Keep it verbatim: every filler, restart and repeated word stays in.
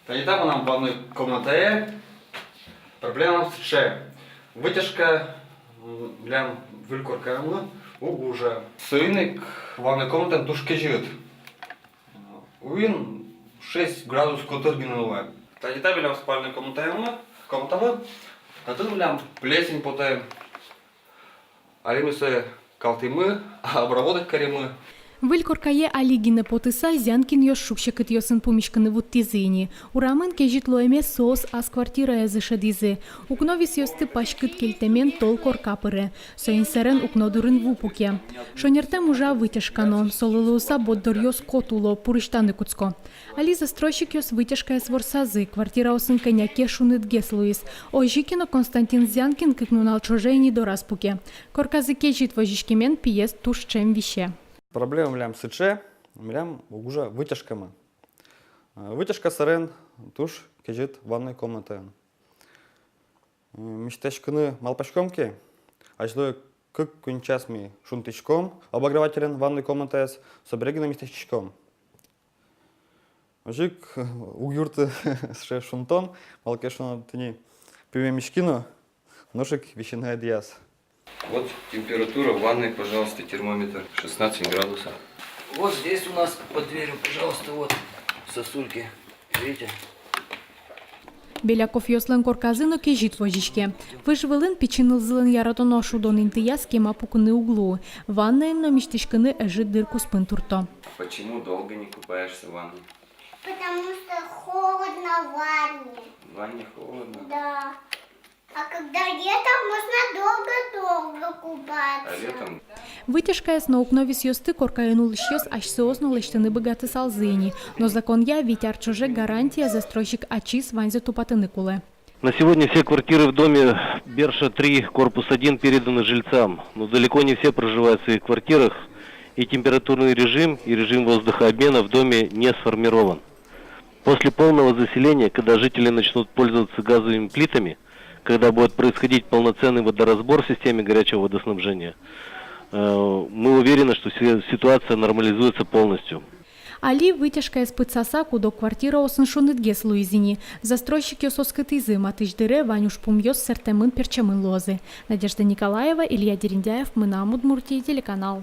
Тани та мынам ванной комнатае. Проблема сыӵе. Вытяжка, м, милям выль коркамы уг ужа. Соин ик ванной комнатаын туж кезьыт. Уин шесть градус котыр гинэ луэ. Тани та милям спальной комнатамы, комнатамы. Татын милям плесень потэ. Али ми сое калтӥмы, обработать каримы. Выль коркае али гинэ потыса, Зянкинъёс шуг-секытъёсын пумиськыны вуттӥзы ини. Урамын кезьыт луэмез соос ас квартираязы шӧдӥзы. Укно висъёсты паськыт кельтэмен тол корка пыре. Соин сэрен укно дурын ву пуке. Шонертэм ужа вытяжка но, солы луыса борддоръёс кот уло, пурысьтаны кутско. Али застройщикъёс вытяжкаез ворсазы, квартираосын кӧня ке шунытгес луиз. Озьы ке но Константин Зянкин кык нунал ӵоже ини дораз пуке. Корказы кезьыт возиськемен пиез туж ӵем висе. Проблема милям сыӵе, милям уг ужа вытяжкамы. Э, вытяжка сэрен туж кезьыт ванной комнатаын. М, миськаськыны малпаськом ке, азьло кык-куинь час ми шунтӥськом обогревателен ванной комнатаез, собере гинэ миськаськом. Озьы ик уг юртты сыӵе шунтон, малы ке шуоно тӥни пиме миськи но, нош ик висьыны ӧдъяз. Вот температура в ванной, пожалуйста, термометр шестнадцать градусов. Вот здесь у нас под дверью, пожалуйста, вот в сосульке. Видите? Беляковъёслэн корказы но кезьыт возиське. Выж вылын пичи нылзылэн яратоно шудон интыяз кема пукыны уг луы. Ваннойын но миськиськыны ӧжыт дыр куспын турто. Почему долго не купаешься в ванной? Потому что холодно в ванне. В ванне холодно? Да. А когда летом, можно долго-долго купаться. А летом? Вытяжкаез но укно висъёсты коркаын улӥсьёс асьсэос но лэсьтыны быгатысалзы ини. Но законъя вить ар ӵоже гарантия застройщик ачиз ваньзэ тупатыны кулэ. На сегодня все квартиры в доме Берша три, корпус один, переданы жильцам, но далеко не все проживают в своих квартирах, и температурный режим, и режим воздухообмена в доме не сформирован. После полного заселения, когда жители начнут пользоваться газовыми плитами, когда будет происходить полноценный водоразбор в системе горячего водоснабжения, э, мы уверены, что си-, ситуация нормализуется полностью. Али вытяжкаез пытсаса куд-ог квартираосын шунытгес луиз ини. Застройщикъёс оскытӥзы, матысь дыре вань ужпумъёс сэртэмын-пертчемын луозы. Надежда Николаева, Илья Дерендяев, «Мынам Удмуртие» телеканал.